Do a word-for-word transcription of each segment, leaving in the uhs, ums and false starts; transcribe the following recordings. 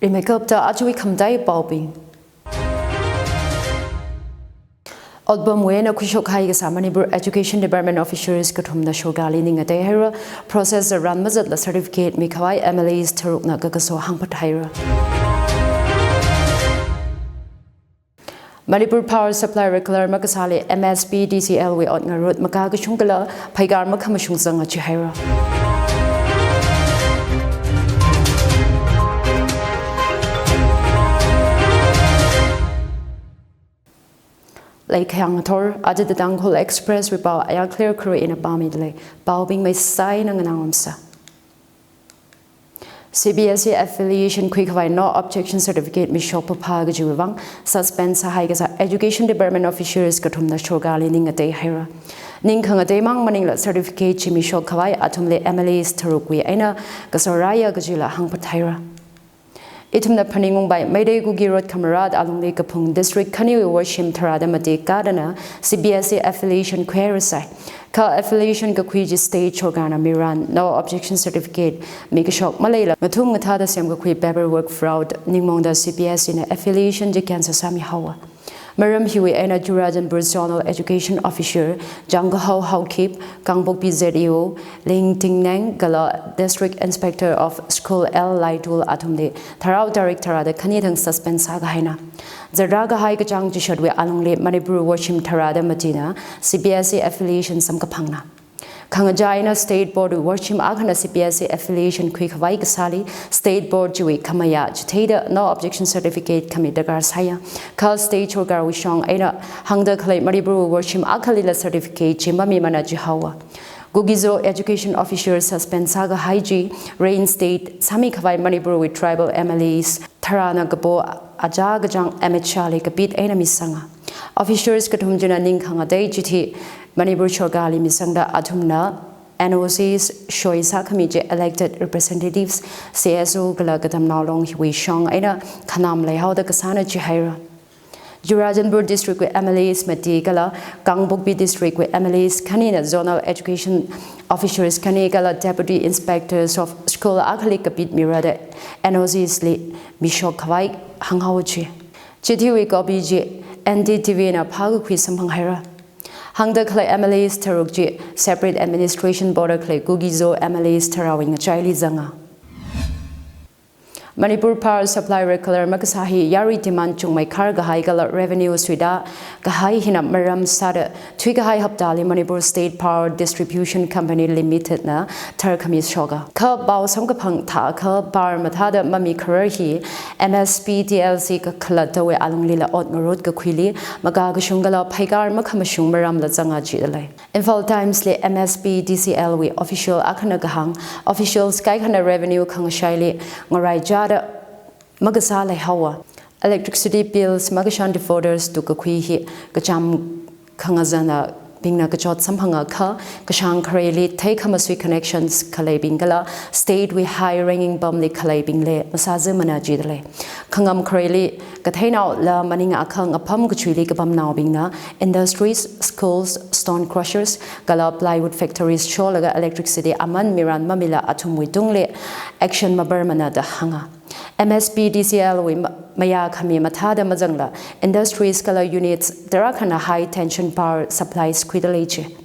Rimeikapta ajawui khamataiya paobing. Otpamwui eina khuishok kahai kasā Manipur Education Department officials kathumna sorkarli ning ngateihaira. Process tharan mazatla certificate mikhavai M L As tharukna kakaso hāngphathaira. Manipur Power Supply regular makasāli M S P D C L wui ot ngarut makakashung kala phaikar makhamashung zanga jihaira. Leikhayang ngathor, ajada Tangkhul Express wui pao ayar clear kharui ina pāmidalei. Paobing maisai eina nganāngarumsa. C B S E affiliation khuikhavai no objection certificate mishok phapha kajiwui vang suspend sāhai kasā Education Department officials kathumna sorkarli ning ngateihaira. Ning khangatei mang maningla certificate chi mishok khavai athumli M L As tharukwui eina kaso rāya kajila hāngphathaira. Ithumna phaningungpai, Meitei Kuki Rot Khamarat alungli kaphung district khaniwui worshim tharāda mati kadana C B S E affiliation khuihairasai. Kha affiliation kakhui chi state sorkarna miran, no objection certificate mikashok maleila ngathum ngathāda semkakhui paperwork fraud ningmongda C B S E na affiliation chi cancel sāmihaowa. Maram hiwui eina Churachandpur Zonal Education Officer Jangkahao Haokip, Kangpokpi Z E O Ling Tingneng kala District Inspector of School L Laitul athumli tharao tarik tharāda khani thang suspend sākahaina. Zatrā kahai kachāng chishatwui alungli Manipur worshim tharāda matina C B S E affiliation samkaphangna. Khangachā eina State Board worshim akhana C B S E affiliation khuikhavai kasāli State Board chiwui khamayā chitheida no objection certificate khami darkar sāya. Kha state sorkarwui shong eina hāngda khalei Manipur worshim akhalila certificate chi mamimana jihaowa. Kuki-Zo education official suspend sākahai chi reinstate sāmikhavai Manipurwui tribal M L As tharāna kapo achā kachāng Amit Shah li kapit eina misanga. Officials kathum china ning khangatei chithi Manipur sorkarli misangda athumna N O Cs shoi sākhami chi elected representatives, C S O kala katamnao long hiwui shong eina khanam leihaoda kasāna jihaira. Churachandpur District wui M L As mati kala Kangpokpi District wui M L As khanina Zonal Education Officers khani kala Deputy Inspectors of School akhali kapit mirada N O Cs li mishok khavai hānghaowa ji. Chithiwui copy chi N D T V na phākakhui samphanghaira. Hāngda khalei M L As tharuk chi separate administration border khalei Kuki-Zo M L As tharāwui ngachaili zanga. Manipur Power Supply regular makasā hi yarui demand chungmeikhar kahai kala revenue suida kahai hina maram sāda thuikahai haptali Manipur State Power Distribution Company Limited na tharkhami shoka. Kha pao samkaphang thākha power mathāda mamikharar hi M S P D C L kakhalattawui alunglila ot ngarut kakhuili makakashung kala phaikar makhamashung maramla zanga jidalei. Imphal Times li M S P D C L wui official akhana kahāng, officials kaikhana revenue khangashaili ngaraichāda makasā leihaowa. Electricity bills makashan defaulters tukakhui hi kacham khangazanabingna kachot samphanga kha, kashāng khareili theikhamasui connections khaleibing kala state wui high ranking pamli khaleibingli masāzamana jidalei. Khangam khareili katheinaola maningakha ngapham kachuili kapamnaobingna industries, schools, stone crushers kala plywood factories sholaga electricity aman miran mamila athumwui tungli action mabarmana da hānga. M S P D C L wui ma-, mayākhami mathāda mazangla industries kala units tarākhana high tension power supplies khuidalei ji.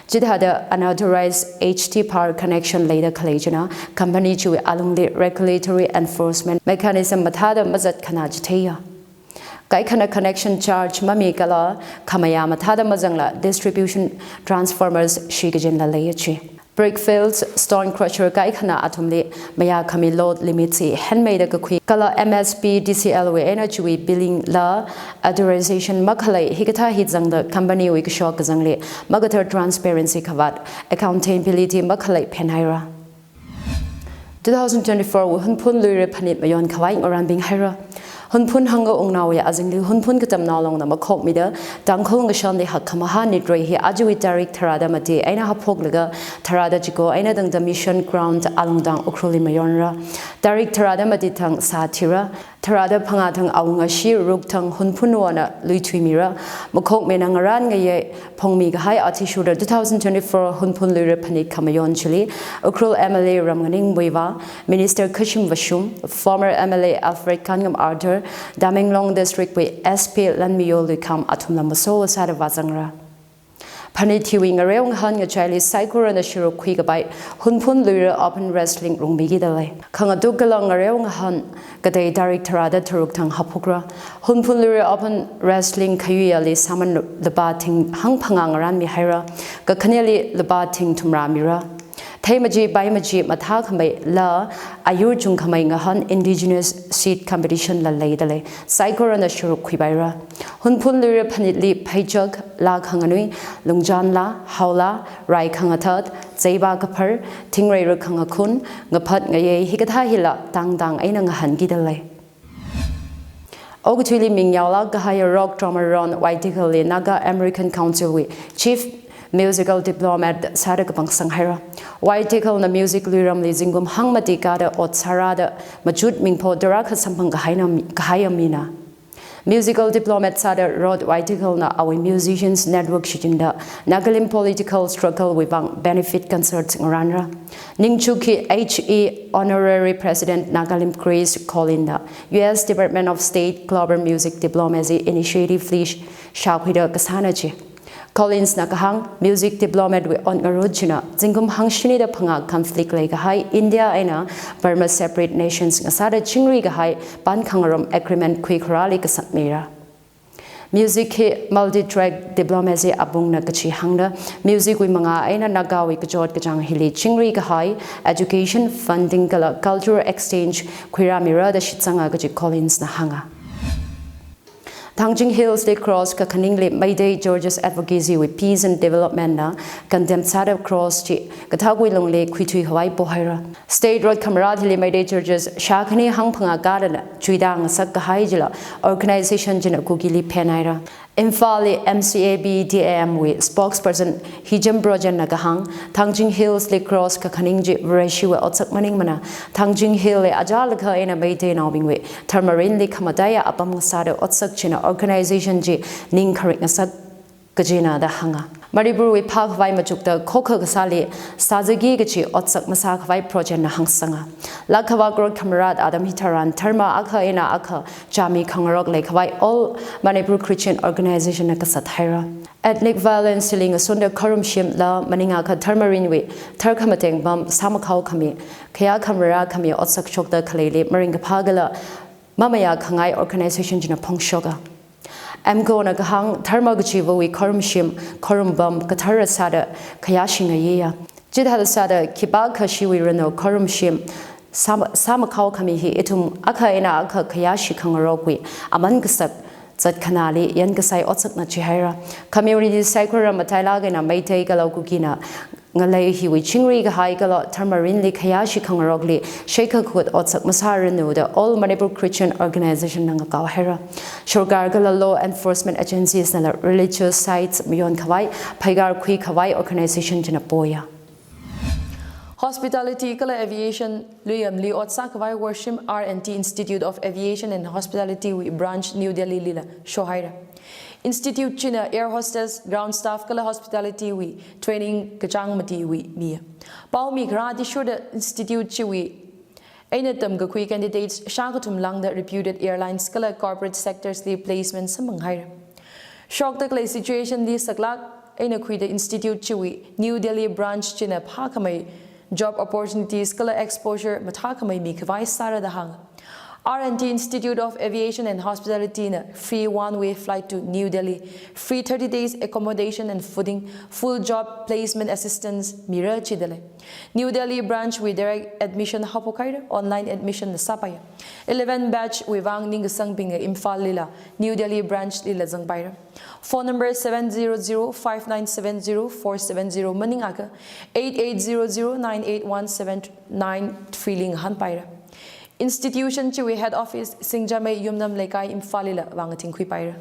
Chithāda unauthorized H T power connection leida khalei china company chiwui alungli regulatory enforcement mechanism mathāda mazatkhana chitheiya. Kaikhana connection charge mami kala khamayā mathāda mazangla distribution transformers shikachinla leiya ji. Brickfields, stone crusher kaikhana athumli mayākhami load limit chi henmeida kakhui kala M S P D C L wui eina chiwui billing la authorization makhalei hikathā hi zangda company wui kashok kazangli makathar transparency khavāt accountability makhalei phenhaira. Two thousand twenty-four wui Hunphun Luira Phanit mayon khavai ngaranbing haira. Hunphun hangga ungnaowui azingli Hunphun katamnao longna makhokmida Tangkhul ngashanli hakkhamahā nitrei hi ajawui tarik tharāda mati eina haophoklaga tharāda chiko eina tangda Mission Ground alungtang Ukhrulli mayonra. Tarik tharāda mati thang sāthira. Tharāda phangā thang awunga shi ruk thang Hunphunwona luithuimira. Makhokmina ngarān ngayei phongmi kahai athishurda two thousand twenty-four Hunphun Luira Phanit khamayon chili, Ukhrul M L A Ramnganing Muivah, Minister Khashim Vashum, former M L A Alfred Kanngam Arthur, Tamenglong District wui S P Lanmiyo Luikham athumla maso sāda vāzangra. Phanit hiwui ngareo ngahān ngachaili saikorana sharuk khuikapai Hunphun Luira Open Wrestling rungmikida lei. Khangatuk kala ngareo ngahān katei tarik tharāda tharuk thang haophokra. Hunphun Luira Open Wrestling khayuiyali sāman lupā thing hangphangā ngarānmihaira, kakhaneli lupā thing thumrā mira. Theimaji paimaji mathākhamei la ayur chungkhamei ngahān indigenous seed competition la leida lei. Saikorana sharuk khuipaira. Hunphun Luira Phanitli pheichak, laa khanganui, lungchan laa, haolaa, rai khangathat, zeipa kaphar, thingreira khangakhun, ngaphat ngayei hikathā hila tangtang eina ngahānkida lei. Okathuili ming yaolāk kahaiya rock drummer Ron Whitehill li Naga American Council wui Chief Musical Diplomat sāda kapangsang haira. Whitehill na music luiramli zingkum hangmati kāda ot sārāda machut mingpho tarākha samphang kahaina mi-, kahaiya mina. Musical Diplomat sāda Ron Whitehill na awui Musicians Network shichinda Nagalim political struggle wui vang benefit concert ngarānra. Ningchuk hi H E Honorary President Nagalim Grace Collin da U S Department of State Global Music Diplomacy Initiative li shākhuida kasāna ji. Collins na kahāng, music diplomat wui ot ngarut china zingkum hangshinida phangā conflict leikahai India eina Burma separate nations ngasāda chingri kahai pan khangarum agreement khuikharāli kasakmira. Music hi multi-track diplomacy apongna kachi hāngda, music wui mangā eina Nagawui kachot kachāng hili chingri kahai education, funding kala cultural exchange khuirāmira da shitsanga kaji Collins na hānga. Thangjing Hills li cross kakhaningli Meitei George's Advocacy wui Peace and Development na condemn sāda cross chi kathākwui lungli khuithui khavai pohaira. State road khamarat hili Meitei George's shākhani hangphangā kāda chuida ngasak kahai chila organization china Kukili phenhaira. Imphal li M C A B D A M wui spokesperson Hijam Brojen na kahāng, Thangjing Hills li cross kakhaning chi Vareshiwui otsak maningmana, Thangjing Hill li achālakha eina Meiteinaobingwui dharma mirinli khamataiya apam ngasāda otsak china organization chi ning kharik ngasak kajina da hānga. Manipurwui phākhavai machukta khokha kasāli sāzaki kachi otsak masākhavai Brojen na hāngsanga. Lakhava crore khamarat atam hitharan dharma akha eina akha chāmi khangarok leikhavai All Manipur Christian Organization na kasat haira. Ethnic violence li ngasunda kharum shimla maningakha dharma mirinwui tharkhamatengbam sāmakhao khami, khayā khamarā khami otsak shokda khaleili maringkaphā kala mamayā khangai organization china phongshoka. M C O na kahāng, dharma kachivawui kharum shim, kharum pam kathara sāda khayāshi ngayeiya. Chithāda sāda khipākha shiwui ranu kharum shim sāma-, sāmakhao khami hi ithum akha eina akha khayāshi khangarokwui aman kasak zat khanāli yankasai otsakna chihaira. Community saikora matailāk eina Meitei kala Kukina ngalei hiwui chingri kahai kala dharma mirinli khayāshi khangarokli sheikhakhut otsak masāranu da All Manipur Christian Organization na ngakao haira. Sorkar kala law enforcement agencies nala religious sites mayonkhavai, phaikar khuikhavai organization china poya. Hospitality kala Aviation luiyamli ot sākhavai Worshim R and T Institute of Aviation and Hospitality wui branch New Delhi lila shohaira. Institute china air hostess, ground staff kala hospitality wui training kachāng matiwui miya. Paomi kharā athishurda institute chiwui eina tamkakhui candidates shākathum lāngda reputed airlines kala corporate sectors li placement samphanghaira. Shokda khalei situation li saklāk eina khuida institute chiwui New Delhi branch china phākhamei job opportunities kala exposure mathākhamei mikhavai sāra da hānga. R and T Institute of Aviation and Hospitality na free one-way flight to New Delhi, free thirty days accommodation and fooding, full job placement assistance mira chida lei. New Delhi branch wui direct admission haophok haira, online admission na sāpaiya. Eleven batch wui vang ningkasangbingna Imphal lila, New Delhi branch lila zangpaira. Phone number seven zero zero five nine seven zero four seven zero maningakha eight eight zero zero nine eight one seven nine three li ngahānpaira. Institution chiwui head office Singjamei Yumnam Leikai Imphal lila vāngathingkhuipaira.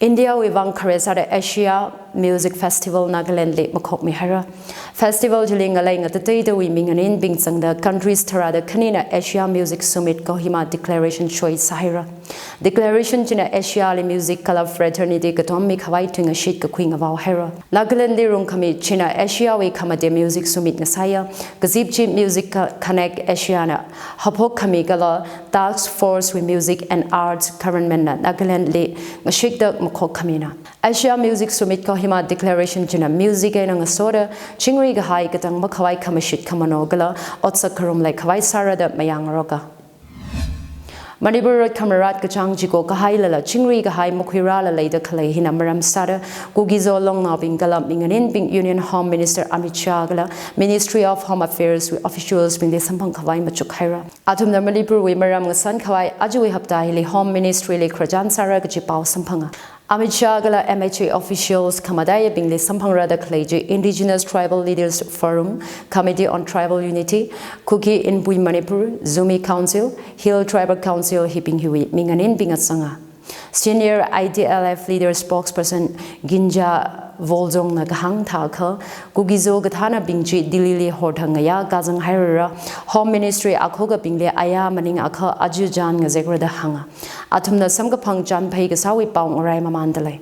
India wui vang khare sāda Asia Music Festival Nagaland li makhokmi haira. Festival chili ngalei ngatateitawui minganinbing zangda countries tharāda khanina Asia Music Summit Kohima Declaration soi sāhaira. Declaration china Asia li music kala fraternity katom mikhavai tuingashit kakhui ngavao haira. Nagaland li rungkhami china Asia wui khamate music summit ngasāya. Kazip chi Music Connect Asia na haphok khami kala Task Force wui Music and Arts Government na Nagaland li ngashikda makhok khamina. Asia Music Summit Kohima Declaration china music eina ngasoda chingri kahai katang makhavai khamashit khamano kala otsak kharum leikhavai sārada mayāngaroka. Manipur rot khamarat kachāng chiko kahailala chingri kahai makhuirāla leida khalei hina maram sāda Kuki-Zo longnaobing kala minganinbing Union Home Minister Amit Shah kala Ministry of Home Affairs wui officials bingli samphang khavai machuk haira. Athumna Manipur wui maram ngasan khavai ajawui hapta hili Home Ministry li khararchan sāra kaji pao samphanga. Amit Shah kala M H A officials khamataiya bingli samphangrada khalei chi Indigenous Tribal Leaders Forum, Committee on Tribal Unity, Kuki Inpui Manipur, Zomi Council, Hill Tribal Council hibing hiwui minganinbing atsanga. Senior I T L F leader spokesperson Ginja Volzong na kahāng thākha, Kuki-Zo kathānabing chi Delhi li horthang ngayā kazang hairara, Home Ministry akhokabingli aya maningakha aja chān ngazekrada hānga. Athumna samkaphang chānphei kasāwui pao ngarai mamānda lei.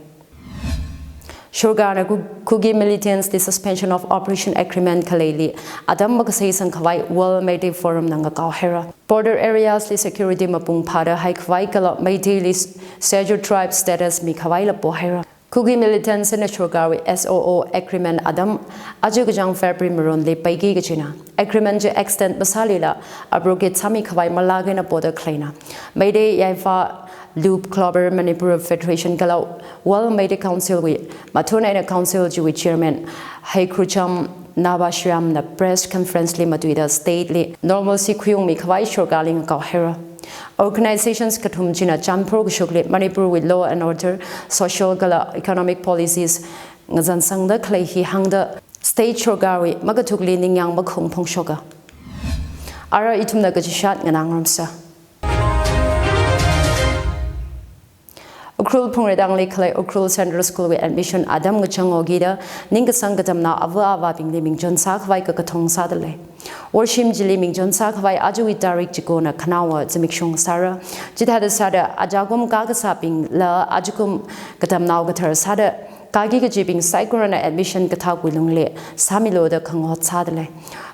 Sorkarna Ku-, Kuki militants li Suspension of Operation Agreement khaleili atam makasei sangkhavai World Meitei Forum na ngakao haira. Border areas li security mapung phāda haikhavai kala Meitei li Scheduled Tribe status mikhavaila pohaira. Kuki militants na sorkarwui S O O agreement atam aja kachāng February maronli peiki kachina. Agreement chi extend masālila abrogate sāmikhavai malak eina poda khaleina. Meitei Yaifah Lube Club Manipur Federation kala World Meitei Council wui mathun eina council chiwui chairman Heikrucham Nabashiram na press conference li matuida state li normalcy khuiungmikhavai sorkarli ngakao haira. Organizations kathum china chānphor kashukli Manipur wui law and order, social kala economic policies ngazansangda khalei hi hāngda state sorkarwui makathukli ningyāng makhung phongshoka. Ara ithumna kachishat nganāngarumsa. Ukhrul Phungreitang li khalei Ukhrul Central School wui admission atam ngachang ogida ningkasang katamnao ava avābingli mingchon sākhavai kakathong sāda lei. Worshim chili mingchon sākhavai ajawui tarik chikona khanaowa zimikshong sāra. Chithāda sāda ajakum kakasābingla ajakum katamnao kathar sāda kaki kachibing saikorana admission kathākwui lungli sāmilu da khangot sāda lei.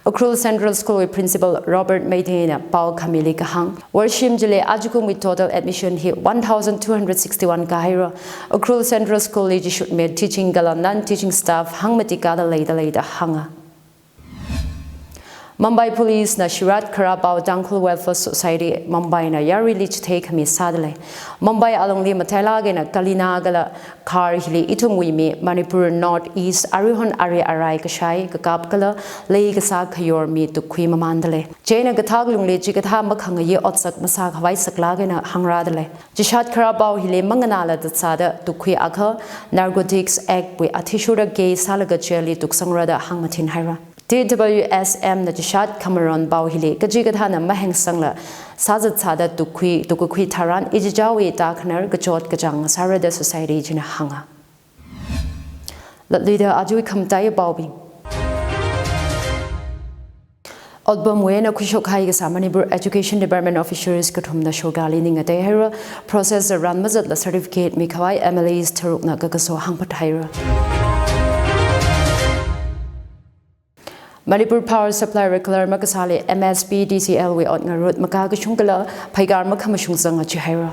Ukhrul Central School wui Principal Robert Meitei na pao khamili kahāng, worshim chili ajakumwui total admission hi one thousand two hundred sixty-one kahaira. Ukhrul Central School li chishutmi teaching kala non-teaching staff hangmati kada leida lei da hānga. Mumbai Police na shirat kharā pao Tangkhul Welfare Society Mumbai na yaruili chithei khami sāda lei. Mumbai alungli matailāk eina Kalina kala Khar hili ithumwui mi Manipur North East aruihon ari arai kashai kakap kala lei kasā khayor mi tukkhui mamānda lei. Chieina kathak lungli chikathā makhangayi otsak masākhavai saklāk eina hāngrāda lei. Chishat kharā pao hili manganāla tatsāda tukkhuiakha Narcotics Act wui athishurda case sālaga jail li tuksangra da hāngmathin haira. T W S M na chishat khamaron pao hili kachikathāna mahengsangla sāzat sāda tukkhui, tukkakhui tharan ichichāwui takhanar kachot kachāng sāra da society china hānga. Latluida ajawui khamataiya paobing. Otpamwui eina khuishok kahai kasā Manipur Education Department officials kathumna sorkarli ning ngatei haira. Process ran mazatla certificate mikhavai M L As tharukna kakaso hāngphat haira. Manipur Power Supply regular makasāli M S P D C L wui ot ngarut makā kashung kala phaikar makhamashung zanga chihaira.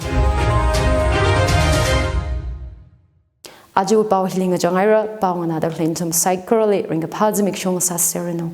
Ajawui pao hili ngachang haira, pao nganāda khalei nathum saikorali ringkaphā zimikshong sāseranu.